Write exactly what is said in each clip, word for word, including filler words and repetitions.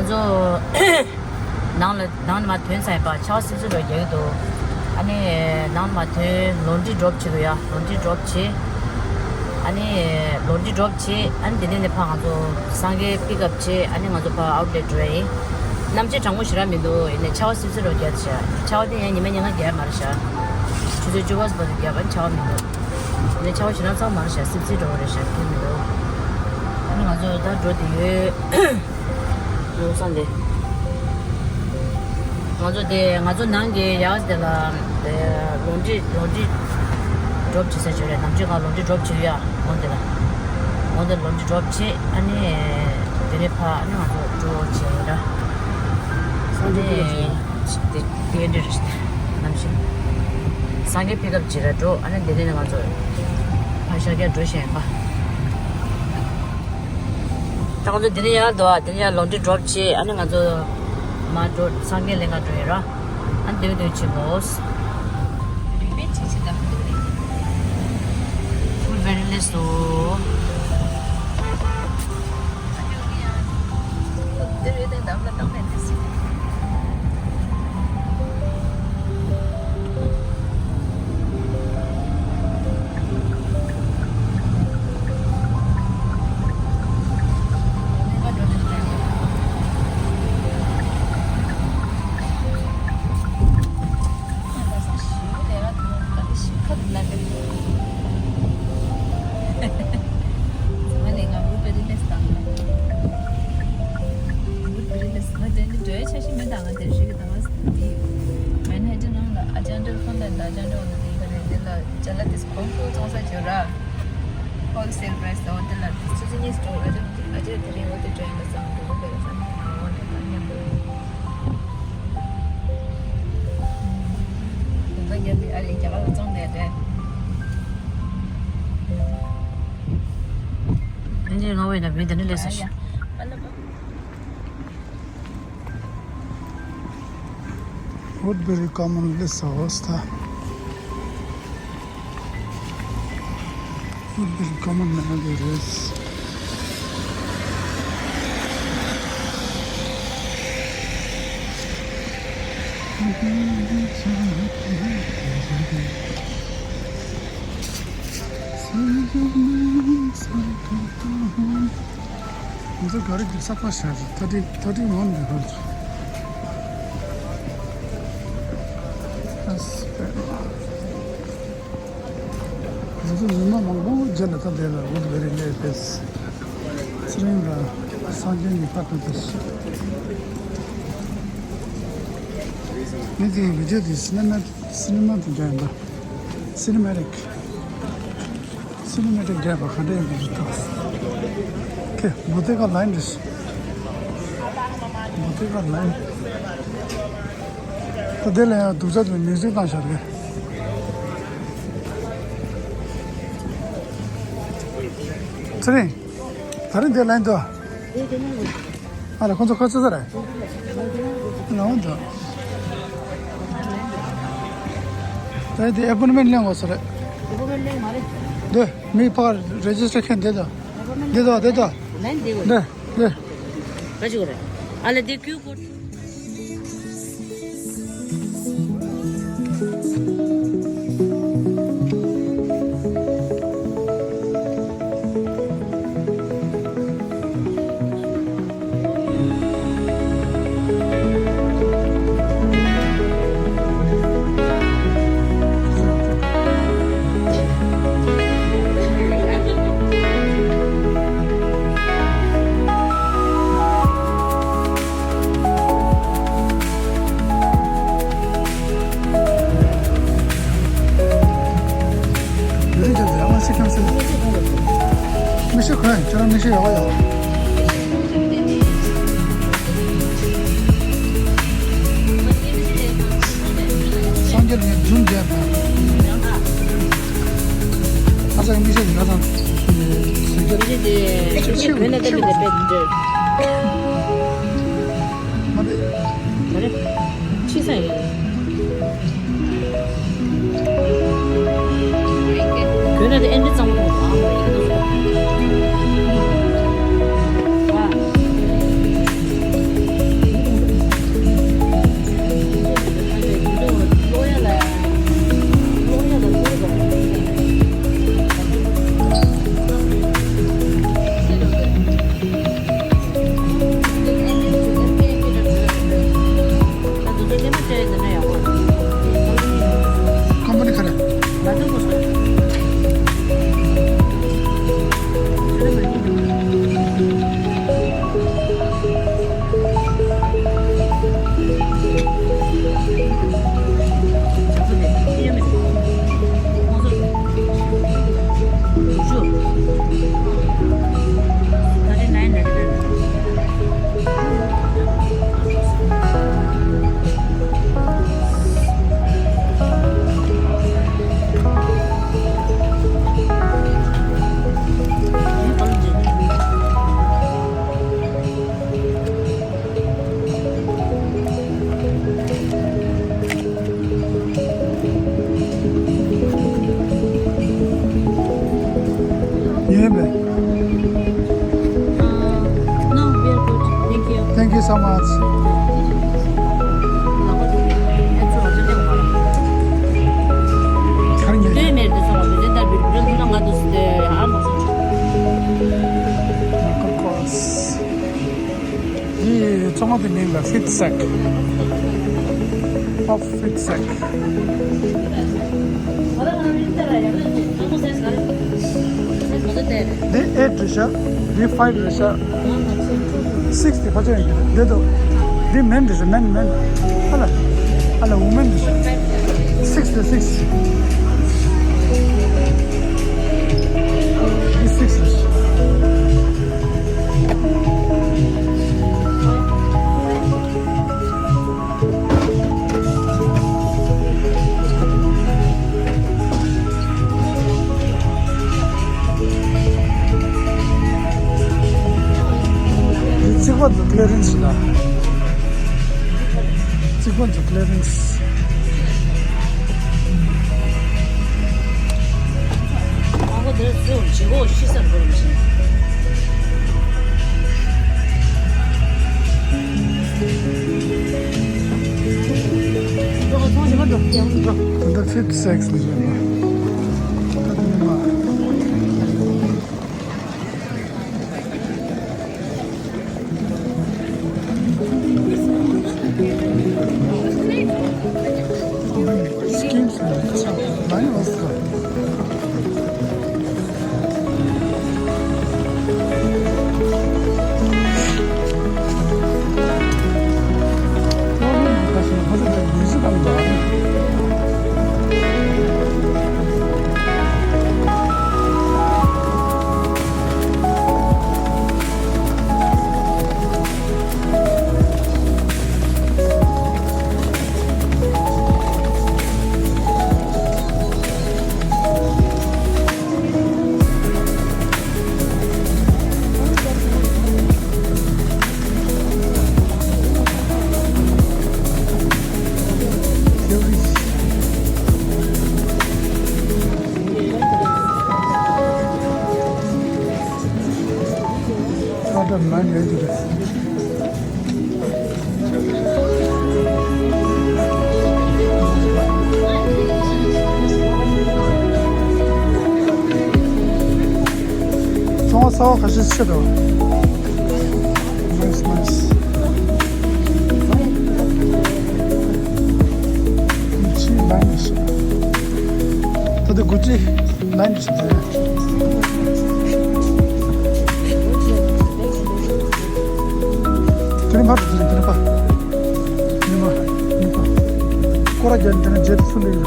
ང་ཚོ་ནང་ལ་ནང་ནས་མར་ཐོན་ཚར་ཡིན་པ། ཆར་པ་སིབ་སིབ་འགྲོ་རྒྱག་གི་འདུག་ཨ་ནི་ནང་ནས་མར་ཐོན། ལོན་ཌི་ཌོབ་བྱེད་དགོས་ཡ། ལོན་ཌི་ཌོབ་བྱེད། ཨ་ནི་ལོན་ཌི་ཌོབ་བྱེད། ཨ་ནི་དེ་ནས་ནས་ཕར་ང་ཚོ་སངས་རྒྱས་པིག་ཨབ་བྱེད། ཨ་ནི་ང་ཚོ་ཕར་ཨའུཊ་ལེཊ་འགྲོ་ཡ་ཡིན། གནམ་གཤིས་གྲང་མོ་ཞེ་དྲག་མི་འདུག་ཡིན་ནའི་ཆར་པ་སིབ་སིབ་འགྲོ་རྒྱག་བྱས། ཆར་པ་དེ་ཡང་ཉི་མ་ཉིན་གང་རྒྱག་མ་རེད་ཤག་ཆུ་ཚོད་བཅུ་པ་བར་དུ་རྒྱག་པ་ཆར་པ་མི་འདུག་ཡིན་ནའི་ཆར་པ་ཞེ་དྲག་ཚ་པོ་མ་རེད་ཤག་སིབ་སིབ་འགྲོ་གི་རེད་ཤག་ཐོན་མི་འདུག་ཨ་ནི་ང་ཚོ་ད་འགྲོ་བསྡད་ཡོད། ལོ་སང་དེ། ང་ཚོ་དེ་ང་ཚོ་ནང་གི་ཡག་དེ་ལ་དེ་ལོན་ཌི་ལོན་ཌི་ཌོབ་བྱེད་ས་ཅིག་རེད། ནམ་རྒྱུན་ང་ལོན་ཌི་ཌོབ་བྱེད་ཡ། འོན་དེ་ལ་འོན་དེ་ལོན་ཌི་ཌོབ་བྱེད། ཨ་ནི་དེ་ནས་ཕར་ཨ་ནི་ང་ཚོ་འགྲོ་བྱེད་ཡ་ར། ཨ་ནི་དེ་དེ་འདྲ་རེད། ནམ་ཞིག་སངས་རྒྱས་པིག་ཨབ་བྱེད་ར་འགྲོ། ཨ་ནི་དེ་ནས་ང་ཚོ་ཕར་ཤར་རྒྱག་འགྲོ་བཞིན་ཡིན་པ། ད་ང་ཚོ་འདི་ནས་ཡར་འགྲོ་བ། འདི་ནས་ཡར་ལོན་ཌི་ཌོབ་བྱེད། ཨ་ནི་ང་ཚོ་མར་འགྲོ། སངས་རྒྱས་གླིང་ག་འགྲོ་ཡིན་ར། ཨ་ནི་སྡོད་སྡོད་བྱེད་དགོས། རིག་པའི་ཆེད་ཆེད་དམ་པོ་རེད། ཕུལ་བེ་རི་ལེ་སོ། ང་ནི་ང་བུ་བེ་རི་ལེ་སི་དང་། བུ་བེ་རི་ལེ་སི་ང་དེ་འདྲའི་འགྲོ་ཡ་འཆར་གཞི་མེད། ད་ང་དེར་ཞིག་གི་ད་ང་འདི་མན་ཧ་ཊན་ནང་ལ་ཨ་ཅང་འདྲ་ཁོང་དང་ད་ཅང་འདྲ་འོ་ན་དེ་ག་རེ་དེ་ལ་ཅ་ལག་དེ་གོང་དུ་བཙོང་ས་བྱོས་ར། ཧོལ་སེལ་པ་རའི་སི་དང་དེ་ལ་དེ་ཆུ་ཚོད་གཉིས་འགྲོ། ཨ་ཅང་ཨ་ཅང་དེ་རིང་འོ་དེ་འགྲོ་ཡིན་པ་བསམ་འདུག་བུ་བེ་རི་ལེ་སི་ང་འོ་ནས་ད་མཉམ་དུ། དེ་ཚོ་རྒྱབ་ནས་ཨ་རེ་རྒྱ་གར་ལ་བཙོང་ནས་རེད། ཨ་ནི་ང་བས་ན་བི་དེ་ནི་ལས་སོ། ཨ་ཡ། ཨ་ལ་པ། Woodbury Common ལས་སོ་སྟ། Woodbury Common ནང་གི་རེད། ང་ཚོ་ག་རེ་གི་ས་ཁ་ཤར་ཐ་ཏི་ཐ་ཏི་མོན་གི་ཧོར་ཚོ། ཨ་སི་པེ་ར། ང་ཚོ་ཉི་མ་མང་པོ་རྗེས་ལ་ད་དེ་ལ་Woodbury ལ་ཕེབས། ཚེ་རིང་ལ་སངས་རྒྱས་ནི་ཕ་ཐུག་ཏུ་ཤི། ངས་དེའི་བི་ཌིའོ་དེ་སི་ནེ་མ་སི་ནེ་མ་དེ་འདྲ་ཡིན་པ། སི་ནེ་མ་ཊིག་སི་ནེ་མ་ཊིག་རྒྱས་པ་ག་འདྲ་ཡིན་པ་ཞིག་ཐོག་ཁེ་བུ་ཏེ་ཀ་ལ་ཡིན་རེད། བུ་ཏེ་ཀ་ལ་ཡིན། ད་དེ་ལ་ཡང་སྡུག་ཅག་ཏུ་མིའུ་ཟིག་བཏང་བཞག་རེད། ཚེ་རིང་། ད་རིང་དེ་ལན་དུ། ཨ་ལ་ཁོང་ཚོ་ཁ་ཆེ་ས་རེད། ལའོ་དུ། ད་དེ་ཨེ་པོན་མེན་ཊི་ལེན་དགོས་ས་རེད། དེ་མི་ཕར་རེ་ཇི་སི་ཊར་མཁན་དེ་དུ། དེ་དུ་དེ་དུ། དེ་དེ། ག་ཅི་གོ་རེད། ཨ་ལ་དེ་ཁྱོད་གོ། མི་ཤེས་གོ་ཁྱོད་རང་མི་ཤེས་ཡོད་ཡོད། སངས་རྒྱས་ནས་རྫུན་བརྒྱབ་པ། ཨ་ཙག་མི་ཤེས་ཡོད་དང་། ཟེར་རྒྱུ་ཆེ་ཆེ་ཆེ་ཆེ་ཆེ་ཆེ། མ་རེད། མ་རེད། ཕྱི་ས་ཡིན། གོས་ན་དེ་ཨེ་འདྲ་གཙང་པོ་འདུག་ཨ་མ་ཡིན་འདུག་ཨ། How much? འདི་བཙོང་བ་དེ་མིང་ལ་ཧྥིད་སེག། ཨོ་ཧྥིད་སེག། འདི་ཨེཊ་རེད་ཤག། འདི་ཕའིབ་རེད་ཤག། སིགས་དེ་ཕ་ཆ་ཡིན་གྱི་རེད། འདི་དོ། འདི་མེན་རེད་ཤག། མེན་མེན། ཨ་ལ། ཨ་ལ་ཝུ་མེན་རེད་ཤག། སིགས་དེ་སིགས། འདི་སིགས་རེད་ཤག། རྩིག་པ་ཚོ་ཀི་ལི་རེན་སི་ལ། རྩིག་པ་ཚོ་ཀི་ལི་རེན་སི། ཨ་ཁོ་དེར་བཟོས་བྱེད་སྒོ་ཤི་སར་བོར་བཞིན། འདི་ཕིབ་སེགས་ནས་བྱས་པ། ད་དེ་ནས་མ། Schemes and stuff. Mine was the ཚོང་ས་བ་ཁ་ཤས་ཆེ་དོ། Nice, nice. ད་ལྟ་གུ་ཅི། ལན་ཞིག་དེ། དེ་ནི་མ་དེ་ནི་དེ་ནི་པ། ནི་མ། ནི་པ། ཀོ་ར་རྒྱན་དེ་ནི་རྗེས་སུ་ལེགས།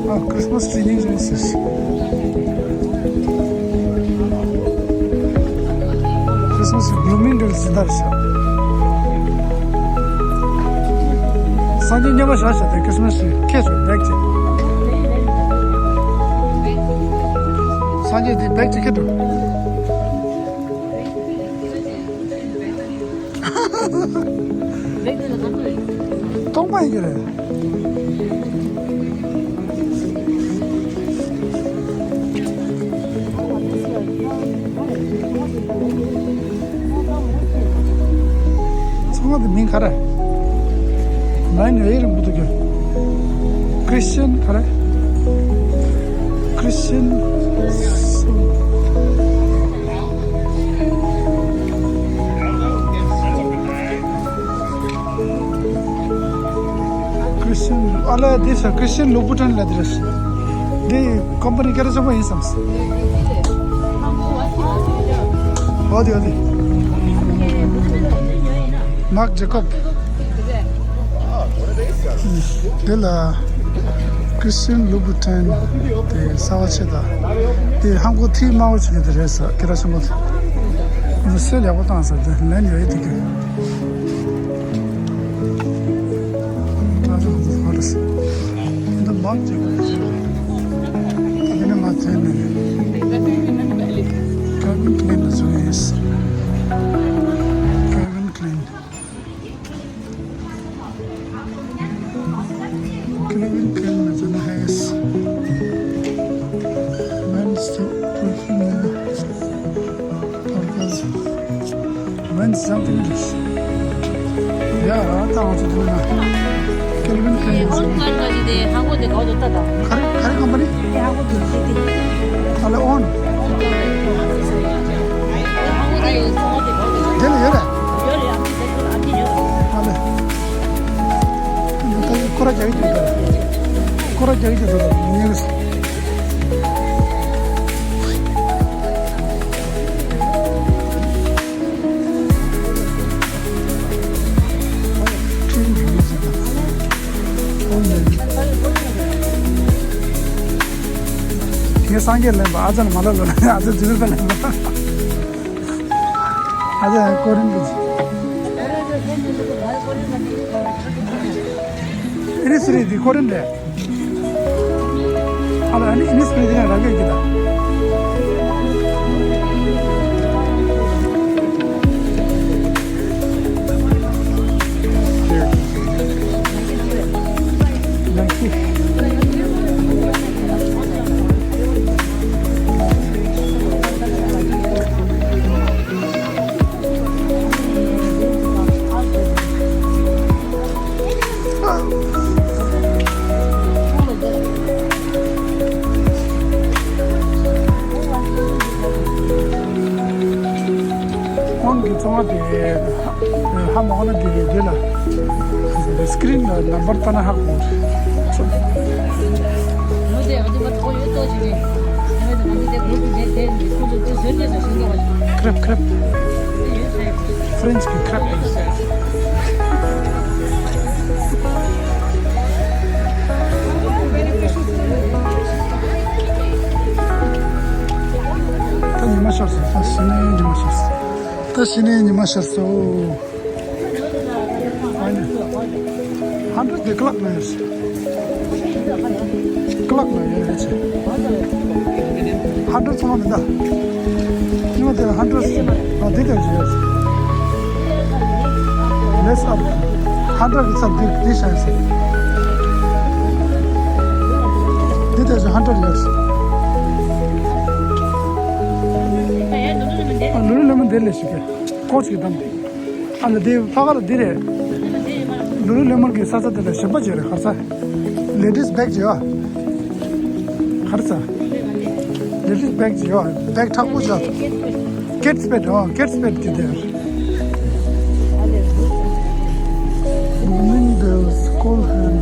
ཨ། Christmas tree ནི་རེད་ཟེར། Christmas blooming འདྲ་ཟིན་ད་རེད་ཤག། སང་ཉིན་སྔོན་མ་བཞག་བཞག་དེ་Christmas tree ཁྱེར་སོང་བེག་ཅིག། སང་ཉིན་དེ་བེག་ཅིག་ཁྱེར་འགྲོ། སྟོང་པ་ཡིན་གྱི་རེད། ཚང་མ་དེ་མིང་ག་རེ། ལན་རེ་རིང་པོ་འདུག་གི། Christian ག་རེ། Christian། Christian ཨ་ལ་དེ་ས་Christian Louboutin ལ་དེ་རེད། འདི་ཀམ་པ་ནི་སྐད་གྲགས་ཆེན་པོ་ཡིན་བསམ། ཨོ་དེ་ཨོ་དེ། Marc Jacob. འདི་ལ་Christian Louboutin དེ་གསར་པ་ཆེ་ད། དེ་ཧང་གོ་ཐི་དམར་པོ་ཆེ་གི་དེ་རེད་ཟེར་སྐད་གྲགས་ཆེན་པོ་དེ། སེལ་ཡག་པོ་བཏང་ཟེར་དེ་ལན་ཡོད་དེ་གི། ད་ལྟ་ང་ཚོ་ཧོ་ཏེལ་འདི་མང་ཆེ་གི་དེ་ནི་ང་ཚོའི་ནི་Calvin Klein ལ་བཟོས་ཡིན། Calvin Klein Calvin Klein ནས་ཟེར་ན་ཧེས། Men's perfume ནས་Parfums། Men's something else. ཡ་ད་ང་ཚོ་འདི་ན་Calvin Klein ནས་ཟེར་ན། ཧོན་ཀར་ག་ཞིག་དེ་ཧང་གོ་དེ་གའོ་དོ་ཏ་ཏ། ག་རེ་ག་རེ་ཀམ་པ་ནི། དེ་ཧང་གོ་དེ་དེ་དེ། ཨ་ལེ་ཨོན། ཧང་གོ་དེ་ཡོད་ཚང་མ་དེ་གའོ་དོ་ཏ། དེ་ལ་ཡོད་རེད། ཡོད་རེད། ཨ་ལེ། ད་ཁོ་ར་རྒྱག་གི་འདུག་ཁོ་ར་རྒྱག་གི་འདུག་ཉེ་གི། ངས་སངས་རྒྱས་ལེན་པ་ཨ་ཙར་མ་ལ་ལོ་ཨ་ཙར་ཛི་བི་པ་ལེན་པ། ཨ་ཙི་ཀོ་རིན་གྱི། ཨི་ནི་སི་རི་འདི་ཀོ་རིན་རེད། ཨ་ལ་ཨ་ནི་ཨི་ནི་སི་རི་འདི་ནས་རང་གི་གི་ད། ཁོང་གི་ཚོང་བ་དེ་ཧ་མ་གོ་ན་དེ་རེད། དེ་ལ་སི་ཀི་རིན་ལ་ནམ་བར་ལྟ་ན་ཧ་གོ། ཁྲེབ་ཁྲེབ། ཕ་རན་སི་གི་ཁྲེབ་རེད། ད་ཉི་མ་ཤར་སོང་། ད་གཞི་ནས་ཉི་མ་ཤར་སོང་། ད་གཞི་ནས་ཉི་མ་ཤར་སོང་། ཧན་ཌ་རེཌ་དེ་ཀ་ལག་ན་ཡོད་ཟེར། ཀ་ལག་ན་ཡོད་རེད་ཟེར། ཧན་ཌ་རེཌ་ཚང་མ་མི་འདའ། ཉི་མ་དེ་ལ་ཧན་ཌ་རེཌ། ཨ་དེ་དེ་ཡོད་ཟེར། ལེས་ཨབ། ཧན་ཌ་རེཌ་གི་ཚབ་དེ་དེ་བྱ་ཡོད་ཟེར། དེ་དེ་ཚོ་ཧན་ཌ་རེཌ་ཡོད་ཟེར། ཨ་ལུ་ལུ་ལེ་མོན་དེ་ལས་ཞིག་གི་ཀོ་ཆ་གི་དམ་དེ། ཨ་ལ་དེ་ཕ་ག་ལ་འདི་རེད། ལུ་ལུ་ལེ་མོན་གྱི་ས་ཆ་དེ་ལ་གཞན་པ་ཅིག་རེད། ག་རེ་ཟ། ལེ་ཌིས་བེག་ཅིག་ཡོད། ག་རེ་ཟ། ལེ་ཌིས་བེག་ཅིག་ཡོད། བེག་མཁྲེགས་པོ་ཅིག་ཡོད། ཀེ་ཌི་སི་པེཌ། ཨོ་ཀེ་ཌི་སི་པེཌ་ཀྱི་དེ་རེད། Bloomingdale's Cole Haan.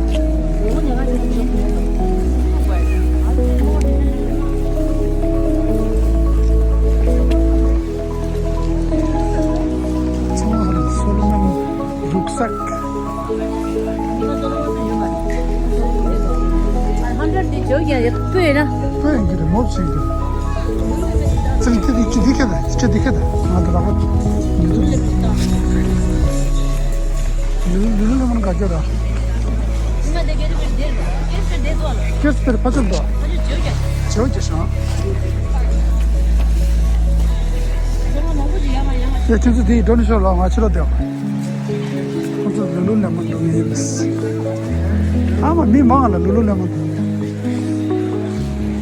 ཚང་མ་ཧ་ལམ་སོ་ལོ་མོན་རུག་སག་ཧན་ཌ་རེཌ་དེ་བྱོས་ཀྱང་ཡག་པོ་ཡོད་ན། པོ་ཡིན་གྱི་རེད། མོ་བྱེད་ཀྱི་རེད། ཚིག་དེ་དེ་ཅི་དེ་ཁེ་ད་ཅི་དེ་ཁེ་ད་ང་ད་རག་པ་མི་འདུག་ལུ་ལུ་ལུ་ལུ་མོན་ག་རྒྱུ་ར། ཀེ་ཌི་སི་པེཌ་ཕ་ཚུལ་དོ། བྱོས་ཀྱང་བྱོས་ཀྱང་ཤང་། ཡ་ཁྱོད་ཚོ་དེའི་འགྲོ་ནི་ཤོག་ལ། ང་ཕྱི་ལོགས་བསྡད། ཁོ་ཚོ་ལུ་ལུ་ལེ་མོན་འགྲོ་གི་ཡིན། ཨ་མ་མི་མང་ལ་ལུ་ལུ་ལེ་མོན་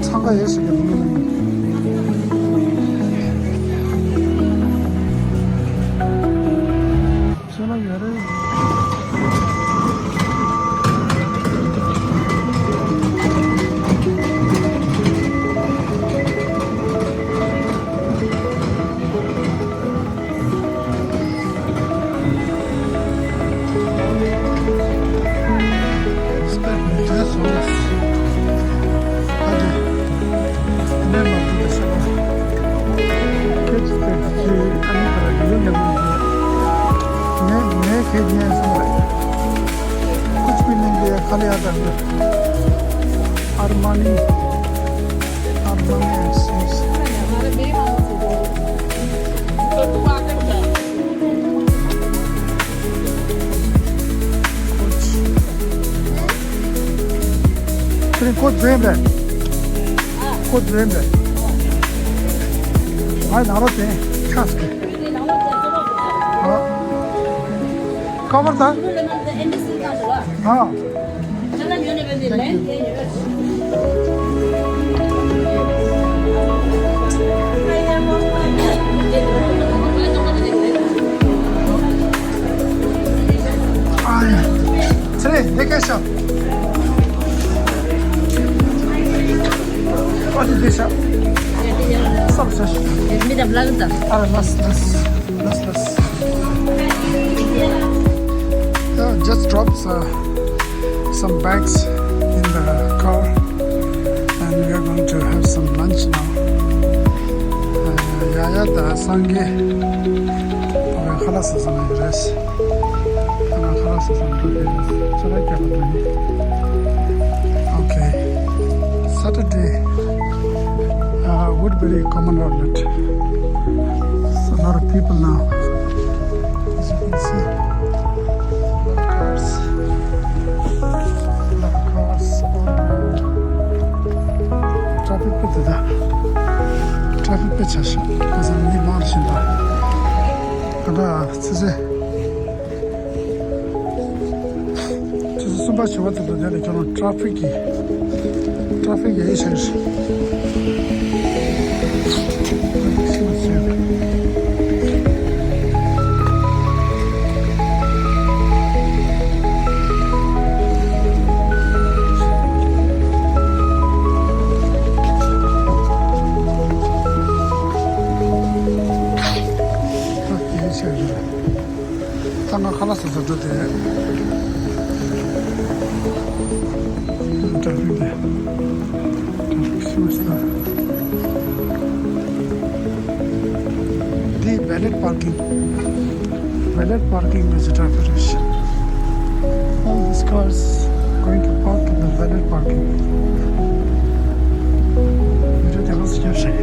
འཚང་ཁ་ཡོད་ཟེར་གི། ལུ་ལུ་ལེ་མོན་ཁྱོད་ལ་ཡོད་རེད། कुछ भी लेंगे Armani, Armani accessories. Coach. Coach Bembe. Coach Bembe. Ai, naro te. Kaske. हाँ। कवर था? हाँ। आया। चले, देखे सब। और देखे सब। सब, सब। अरे, बस, बस। Let's, let's. Uh, just drops uh, some bags in the car, and we are going to have some lunch now. Uh, या या ता संगे अब खलास संगे रेस अब खलास संगे रेस चला क्या पता नहीं. Okay, Saturday uh, Woodbury Common Outlet. There's a lot of people now. As you can see, a lot of cars, a lot of cars all around. Traffic पे दादा, traffic पे छाश, कज़न नहीं मार शिंदा. अदा, चीज़ें ཆུ་ཚོད་གསུམ་པ་བྱེད་པ་དེ་ཚོ་དེ་ལ་ཁྱོད་རང་ཊ་ཕིག་གི་ཊ་ཕིག་ཡ་ཡི་ཤར། ད་ང་ཁ་ལག་ཟ་ས་འགྲོ་དེ། ཏྲ་ཕིག་དེ། ཏྲ་ཕིག་སུ་སུ། འདི་བེ་ལེཊ་པར་ཀིང་། བེ་ལེཊ་པར་ཀིང་ལ་ཅི་ཏྲ་ཕིག་རེད། All these cars going to park in the valet parking. ཡོད་དེ་ཧང་སྐྱབས་ཤིག་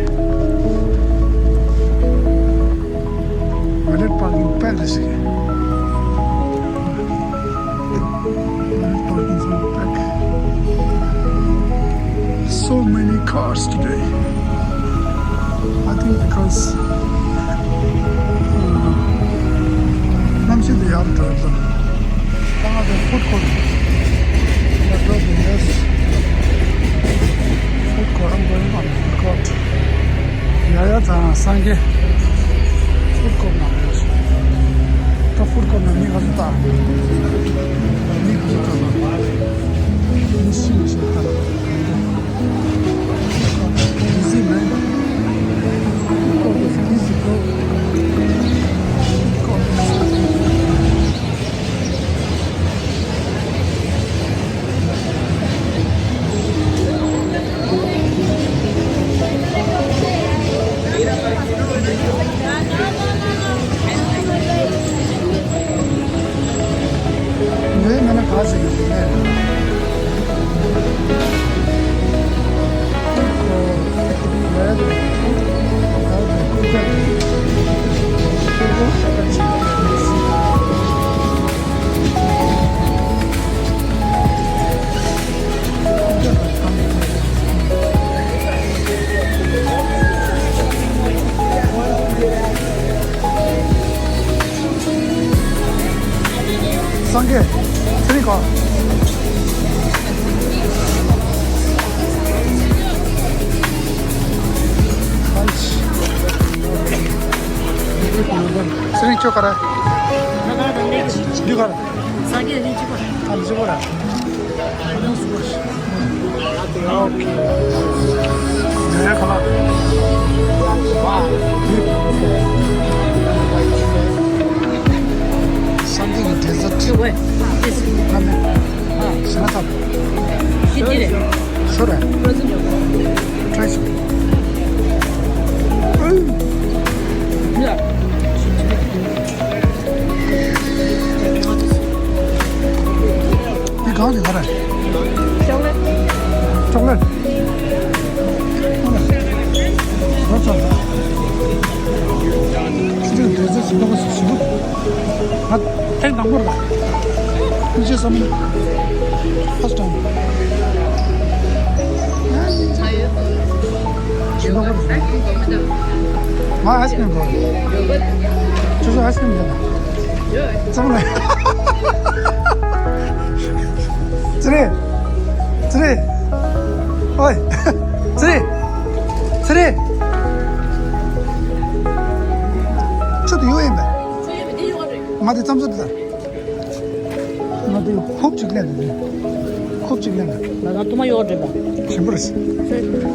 བེ་ལེཊ་པར་ཀིང་པེག་རེད་ཟེར། Valet parking from the back. So many cars today. I think because uh, གནམ་གཤིས་དེ་ཡག་པོ་འགྲོ་ཡོད་ལ། ད་ང་ཚོ་ཧྥུཌ་ཁོར་ལ་འགྲོ་དགོས་ཡོད། ཧྥུཌ་ཁོར། I'm going on food court. ཡ་ཡ་དང་སངས་རྒྱས་ཧྥུཌ་ཁོར་ནང་ཡོད། ད་ཧྥུཌ་ཁོར་ནང་མི་ག་ཚོད་ལྟ། མི་ག་ཚོད་ལྟ་ན། མི་སུ་མི་སུ་ལྟ་ན། Busy, man. Food court is busy, bro. Food court is busy. སངས་རྒྱས། ཚེ་རིང་གོ། ཚེ་རིང་ཁྱོད་ག་རེ། འདི་ག་རེ། སངས་རྒྱས་ནི་གཅིག་པ། ཨ་ནི་གཅིག་པ་ར། ཨ་ནི་སུ་པ་ཞིག་ཨོ་ཁེ། ངའི་ཁ་ལག་སངས་རྒྱས་ཀྱི་ཌེ་ཛར་ཊི། ཨ་ནི། ཤ་ཐབ། ཤི་ཏི་རེད། ཤོ་ར། ཕྲོ་ཛན་ཡོད། ཊྲའི་ཤོ། ཡ། འདི་གང་དེ་ག་རེད། ང་ཐེངས་དང་པོ་རེད་པ། ཨིན་ཇི་བསམ་མེད། First time. ང་ཨའི་སི་ཀི་རིམ་འགྲོ། ཁྱོད་ཚོ་ཨའི་སི་ཀི་རིམ་འགྲོ། ཚང་མ་ལ། ཚེ་རིང་། ཚེ་རིང་། ཨོའི། ཚེ་རིང་། ཚེ་རིང་། ཁྱོད་དེ་ཡོད་ཡིན་པས། ང་དེ་རྩམ་ཟ་དེ་ད། ང་དེ་ཧུབ་ཅིག་ལེན་དེ། ཧུབ་ཅིག་ལེན་ད། ང་ད་ཐོག་མ་ཡོ་ག་འདྲ་པ། ཞིམ་པོ་རེད།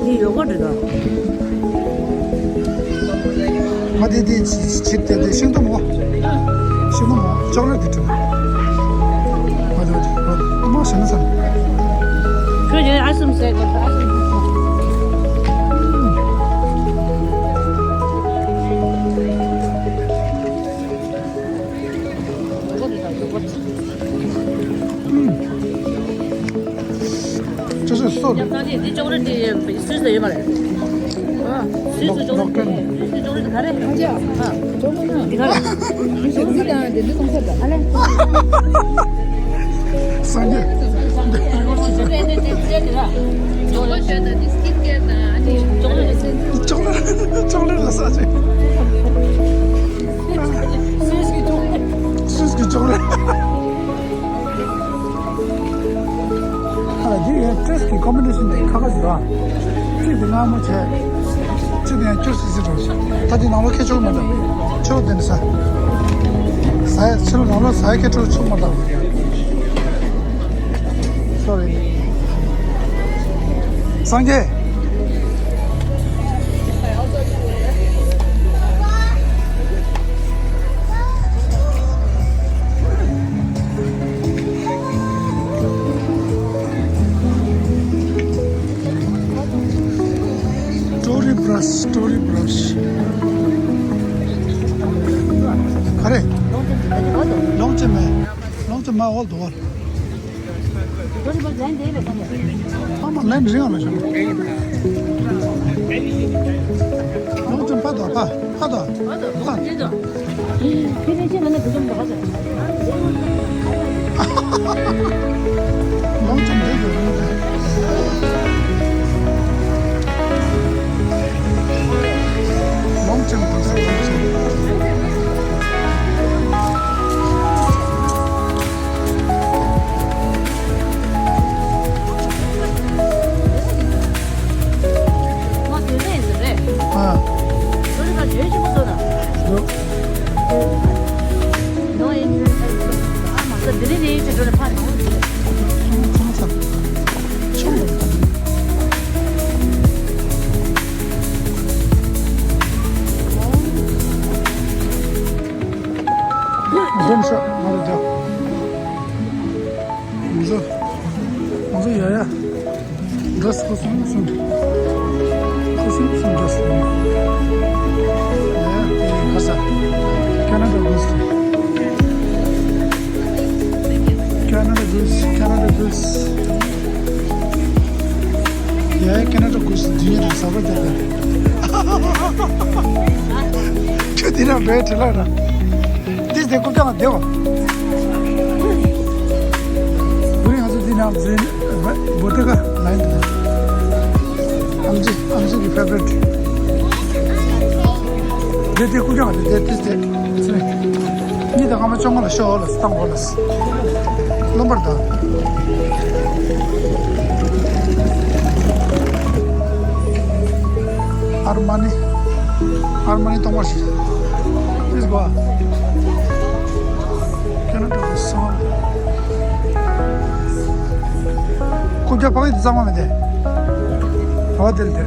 འདི་ཡོ་ག་འདྲ་ད། ང་དེ་དེ་ཕྱིར་དེ་དེ་ཤིང་ཏོག་མོ། ཤིང་ཏོག་མོ་ཅོག་ལེ་དེ་དྲུག་ང་དེ་དེ་མོ་ཞིམ་ས། ཁྱོད་ཀྱིས་ཨའི་སི་ཀི་རིམ་ཟས་དགོས་ཨའི་སི་ཀི་རིམ། ཅོ་ཅོ་སོ། ཡང་ད་འདི་འདི་ཅོག་ལེ་འདི་སུས་ཟ་ཡོད་མ་རེད། ཨ། སུས་ཟ་ཅོག་ལེ་འདི། སུས་ཟ་ཅོག་ལེ་འདི་ག་རེ། ཨ། འདི་ག་རེ། སངས་རྒྱས། ཅོག་ལེ་ཅོག་ལེ་ཅོག་ལེ་ལ་ཟ་ཅིག་སུས་ཀྱི་ཅོག་ལེ། སུས་ཀྱི་ཅོག་ལེ། ཨ་ལ་འདི་ཡང་ཊེ་སི་ཊི་གི་ཀོམ་པི་ཊི་ཤན་དེ་ཁག་ཁག་ཅིག་རེད། གཅིག་དེ་མངར་མོ་བྱས། གཅིག་དེ་ཡང་སྐྱུར་སིག་སིག་རེད། ད་འདི་ནང་ལོགས་ཁྱེར་ཆོག་མ་འདུག་ཕྱི་ལོགས་དེ་ནས་ཟ། ཟ་ཡ་ཕྱི་ལོགས་ནང་ལོགས་ཟ་ཡ་ཁྱེར་ཆོག་ཆོག་མ་འདུག་སོ་རི། སངས་རྒྱས། ཊོ་རི་བྷ་ར་ཤི། ཊོ་རི་བྷ་ར་ཤི། ག་རེ། ལོངས་སྤྱོད་མེད། ལོངས་སྤྱོད་མེད། ཨོལ་དུ་ཨོལ། ཨ་མ་ལན་རིང་ལ་ཞོག་ལོངས་སྤྱོད་ཕ་དོ་ཕ། ཕ་དོ། ཕ། ལོངས་སྤྱོད་འདི་དུ་རང་དང་། ལོངས་སྤྱོད་དང་ས་ལོངས་སྤྱོད། ང་དེ་ནས་ཟེར་རེད། ཨ། ཁྱོད་རང་ག་ཞོལ་ཆེན་པོ་བཟོ་དང་། ཡོ། ནོ་ཨིན། ཨ་མ་ཟེར་དེ་ནས་ནས་ཆེ་འགྲོ་ནས་ཕར་ནང་། ཆུང་ཆུང་ས། ཆུང་ཆུང་། འཛོམས་ཤོག་ང་ལ་རྒྱག་ང་ཚོ། ང་ཚོ་ཡ་ཡ། འདྲ་སོ་སོ་སོ། སོ་སོ་སོ་འདྲ་སོ། ཡ་ཡ་དེ་ག་ས། Canada Goose། Canada Goose། Canada Goose། ཡ་ཡ་Canada Goose་འདི་ཡིན་ཟ་བ་དེ་དེ། ཁྱོད་འདི་ན་འགྲོ་ཡ་བྲེལ་ལ་ར། འདི་དེ་ཀུ་ཀ་ལ་བདེ་བ། དེ་རིང་ང་ཚོ་འདི་ནང་འཛིན་བོ་ཏི་ཀ་ལ་ཡིན། ཨམ་ཆི་ཨམ་ཆི་གི་ཕེ་བ་རི་ཊི། དེ་དེ་ཀུ་ཀ་ལ་དེ་དེ་དེ་དེ། གཉིས་དང་ལྔ་མ་བཅོ་ལྔ་ལ་ཤོག་ལ་བཏང་འོ་ལ། རློན་པར་དང་། ཨར་མ་ནི། ཨར་མ་ནི་གཏོང་བར་ཞིག Please go. Canada Goose. ཁོ་རྒྱ་བ་གི་གཙང་མ་མེད་དེ། བ་དེ་ལ་དེ།